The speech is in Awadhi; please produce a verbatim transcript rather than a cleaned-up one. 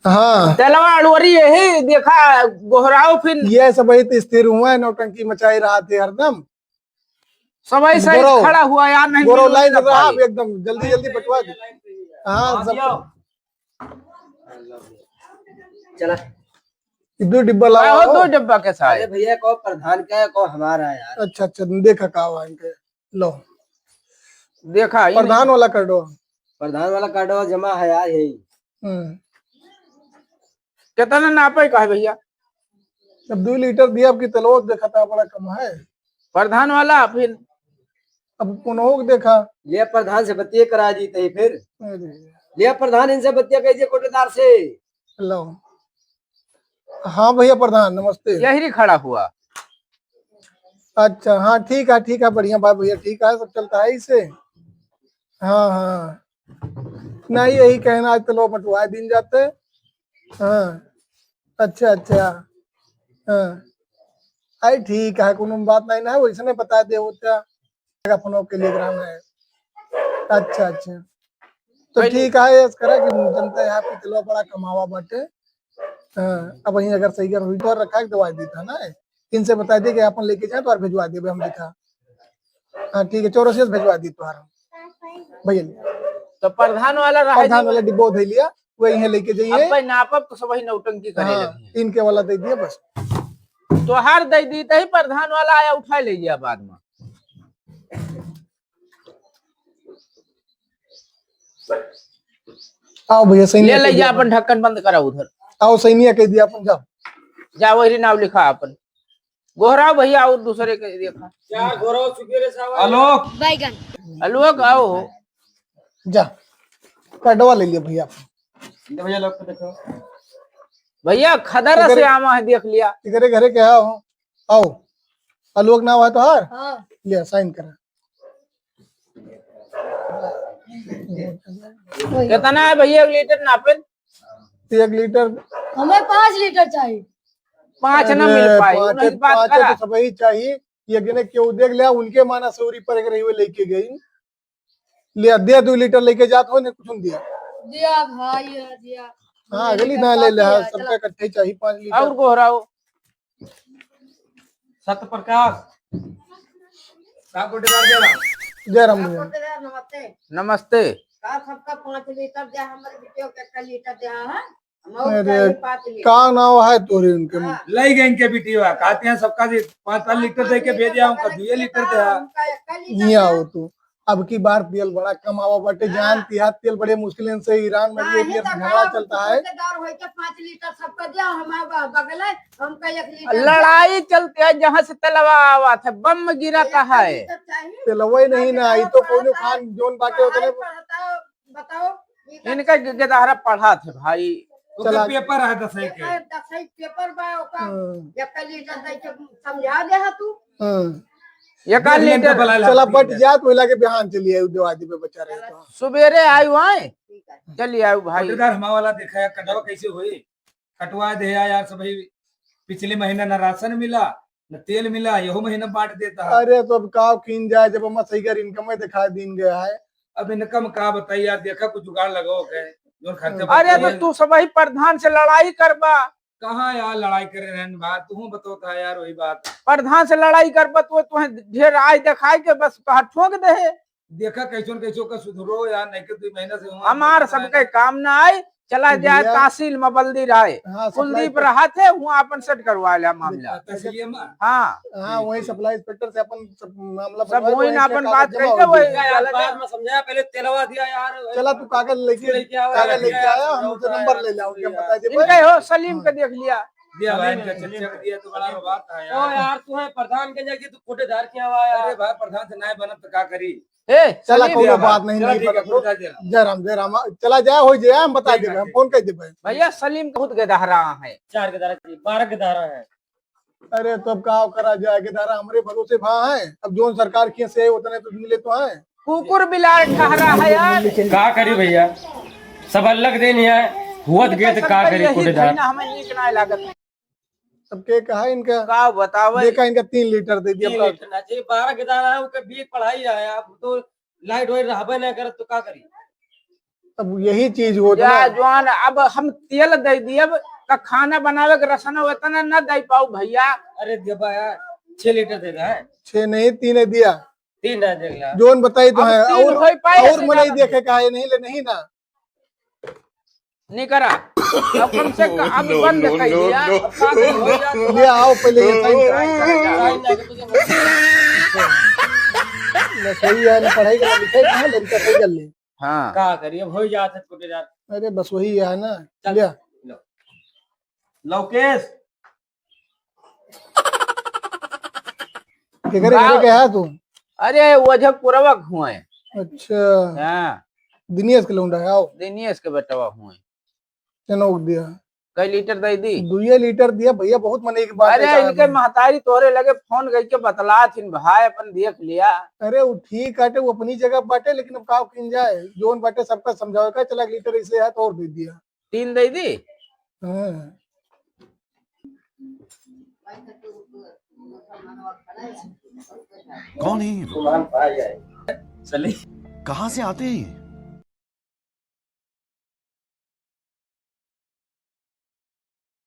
हाँ। तेलवा अड़वरी यही देखा, गोहराव फिर। ये सब ही तो स्थिर हुआ है, नौटंकी मचाई रहा थे हरदम। सब ऐसा ही गोरो, खड़ा हुआ यार, नहीं गोरो मिलूंगा लाइन रहा भाई। अब एकदम जल्दी जल्दी बंटवा दे। हाँ, सब। चला। ये दो डिब्बा लावा हो। दो डिब्बा कैसा है? अरे भैया, को प्रधान का है, को हमारा है यार। अच्छा, अच्छा, देखा का हुआ इनके। लो। देखा, इन प्रधान वाला कार्डवा। प्रधान वाला कार्डवा जमा है यार, यही। हम्म। कितना नापे का है भैया? अब दो लीटर दिया, आपकी तलवा देखा था, बड़ा कम है। प्रधान वाला, फिर अब पुनहो के देखा। ले प्रधान से बतिये करा दी तही फिर। अरे। ले प्रधान, इनसे बतिया कीजिए कोटेदार से। हेलो। हाँ भैया प्रधान, नमस्ते। यही खड़ा हुआ। अच्छा, हाँ, ठीक है, ठीक है, बढ़िया बात भैया, ठीक है, सब चलता है इसे। हाँ, हाँ। नहीं, यही कहना, आज तलवा बंटवा दिन जाते। हाँ, अच्छा, अच्छा। हाँ, आई ठीक है, कोनो बात नहीं ना, वैसे नहीं बता दे होता, फोन के लिए ग्राम है। अच्छा, अच्छा, तो पहले ठीक है, ऐसा करा कि जनता यहाँ पे तलवा बड़ा कमावा बाटे। हाँ, अब वहीं अगर सही कर हुई तो रखा के दवाई दी था ना, इनसे बता दे कि अपन लेके जाए तो और भिजवा देबे हम लिखा। हाँ, ठीक है, चौरसिया से भिजवा दी तोहार। भैया ले। तो प्रधान वाला रहा प्रधान जी। वाला डिब्बा उधर लिया, वही है लेके जाइए। अब भाई नापब तो सब वही नौटंकी करे हाँ, लगी। इनके वाला दे दिया बस। तोहार दे दी तही प्रधान वाला आया उठा ले गया बाद में। आओ भैया, सही ले ले जा, अपन ढक्कन बंद करा उधर। आओ, सैनिया कह दिया अपन, जाओ। जा, वही नाव लिखा अपन। गोहराव भैया और दूसरे के देखा। चार गोहराव चुके रे साहब। आलोक। बैगन। आलोक आओ। जा, कार्डवा ले लिया भैया। ले भैया, लोग को देखो। भैया, खदर इधर से आमा है, देख लिया। इधरे घरे के आओ, आओ। आलोक नाव है तोहार? हाँ। लिया, साइन करा। कितना है भैया, एक लीटर नापेन? एक लीटर। हमें पाँच लीटर चाहिए। पाँच ना अरे, मिल पाई, पाँच, उन्हीं बात पाँच करा। तो सबही चाहिए। ये गिने क्यों देख लिया, उनके माना सौरी पर एक रही हुए लेके गई। लिया, दिया, दो लीटर लेके जात हो, नहीं कुछ दिया। दिया भाई, दिया। हाँ, अगली ना ले ले, हाँ, सबका इकट्ठे चाहिए पाँच लीटर। और गोहराव। सत्य प्रकाश। का कोटेदार जय राम। जय राम भैया। कोटेदार नमस्ते। नमस्ते। का सबका पाँच लीटर दे, हमारे बिटियों के एक लीटर दे, हाँ? हम और अरे, चाहिए पाँच लीटर। का नाव है तोरे उनके में? हाँ। लई गए इनके बिटिया, कहते हैं सबका दे, पाँच पाँच लीटर दे के भेजे, उनका दुए लीटर दे। उनका एक लीटर नहीं दे। आओ तू। अब की बार तेल बड़ा कम आवा बाटे, हाँ। जानती है, तेल बड़े मुश्किल से ईरान में हाँ, ये ये तो झगड़ा चलता है। कोटेदार होई के पाँच लीटर सबका दिया, हमारा ब-, बगल है, हमका एक लीटर दिया। लड़ाई चलती है, जहाँ से तेलवा आवा था, बम गिरा था है। एक लीटर चाहिए। तेलवा ही नहीं ना, ये तो कोनो खान जोन बाटे उतने। बताओ, बताओ, ये का इनका गे-, गेदहरा पढ़ा थे भाई। ओकर चला। पेपर है दसवीं के। पेपर, दसवीं पेपर बा ओका। हाँ। एक लीटर दे के समझा दे हा तू। हाँ। एक लीटर। चला, बट जात, वही लागे बिहान चली आयु, देवादी पे बचा रहे तो। सुबेरे आयु आए, ठीक है। चली आयु भाई। कोटेदार हमारा वाला देखा है, कटवा कैसे होई? कटवा दे यार, सब ही पिछले महीना ना राशन मिला, ना तेल मिला, यहो महीना बांट देता है। अरे, तो अब का कीन जाए, जब हम सही कर इनकम में दिखा दीन गया है। अब इनकम का बताई यार, देखा कुछ जुगाड़ लगाओ के, जोन खर्चा अरे, बचे। तो तू सबही प्रधान से लड़ाई करबा। कहाँ यार लड़ाई करे रहन बा, तू बताओ था यार वही बात। प्रधान से लड़ाई करबा तो तुहे ढेर आय देखाई के बस तोहार ठोक दे है। देखा कैसन कैसो का सुधरो यार, नहीं के दो महीना से हुआ हमार सबके काम ना आई, चला जाए भैया। तहसील में बल्दी राय। हाँ, कुलदीप रहा थे, हुआ अपन सेट करवा लिया मामला। तहसील में? हाँ। हाँ, वही सप्लाई इंस्पेक्टर से अपन सब मामला सब बनवा, वही वही ना अपन बात करके वही चला जाए। बाद में समझाया, पहले तेलवा दिया यार। चला, तू कागज लेके, लेके आओ, कागज लेके आया, हम उनसे नंबर ले लाओ, क्या बता दे इनका भाई? हो, सलीम का देख लिया। दिया भाई, इनका चेक दिया तो बड़ा बात है यार। ओ यार, तू है प्रधान के जाके तू कोटेदार के आवा यार। अरे भाई, प्रधान से नाय बनत तो का करी? ए, चला, सलीम। कोनो बात नहीं, चला, नहीं ठीक है, बनत हो। कोटेदार दे रहा। जय राम, जय राम, चला जाए, हो जाए, हम बता देबे, हम फोन कर देबे। भैया, सलीम बहुत गेदहरा है। चार गेदहरा, बारह गेदहरा है। अरे, तो अब का करा जाए, गेदहरा हमरे भरोसे भा है, अब जोन सरकार के से उतने तो मिले तो है। कुकुर बिलार ठहरा है यार। का करी भैया, सब अलग देन है, हुआ तो गेद का करी कोटेदार। हमें नीक ना लागत। सबके कहा इनका का बतावे? देखा इनका तीन लीटर दे दिया। तीन लीटर ना चाहिए, बारह गेदहरा है, ओके बीए पढ़ाई रहा है, अब तो लाइट वाइट रहबे ना करत तो का करी? अब यही चीज होत या ना। जवान, अब हम तेल दे दिए, अब का खाना बनावे के रसना उतना न दे पाऊ भैया। अरे देबा यार, छह लीटर दे दे। छह नहीं, तीन है दिया। तीन है, देख ला। जोन बताई तो अब है, तीन और, होई पाए और से मनई ज्यादा देखे का है, नहीं ले नहीं ना। नहीं करा। अब कम से कम अब बंद कर दिया। अब का करी, हो जात ले आओ पहले ये साइन करा। साइन करा, साइन करा। ना सही है, ना पढ़ाई करा, लिखाई कहाँ, लड़का सही कर ले। हाँ। का करी, अब हो जात है, छोटे जात। अरे बस वही है ना। चल, लिया। लो। लौकेश। केकरे गाँव घरे के है तू? अरे, ओझा पुरवक हुए। अच्छा। हाँ। दिनेश के लौंडा है, आओ। दिनेश के बेटवा हुए। चनौक दिया। कई लीटर दे दी? दुइये लीटर दिया भैया, बहुत मने एक बात अरे, है साहब। इनके महतारी तोहरे लगे फोन करके बतलात हिन भाई, अपन देख लिया। अरे, वो ठीक बाटे, वो अपनी जगह बाटे, लेकिन अब का किन जाए, जोन बाटे सबका समझावे का, चला एक लीटर ऐसे है तो और दे दिया। तीन दे दी? हाँ। कौन है ये लोग? चलिए। कहाँ से आते हैं ये?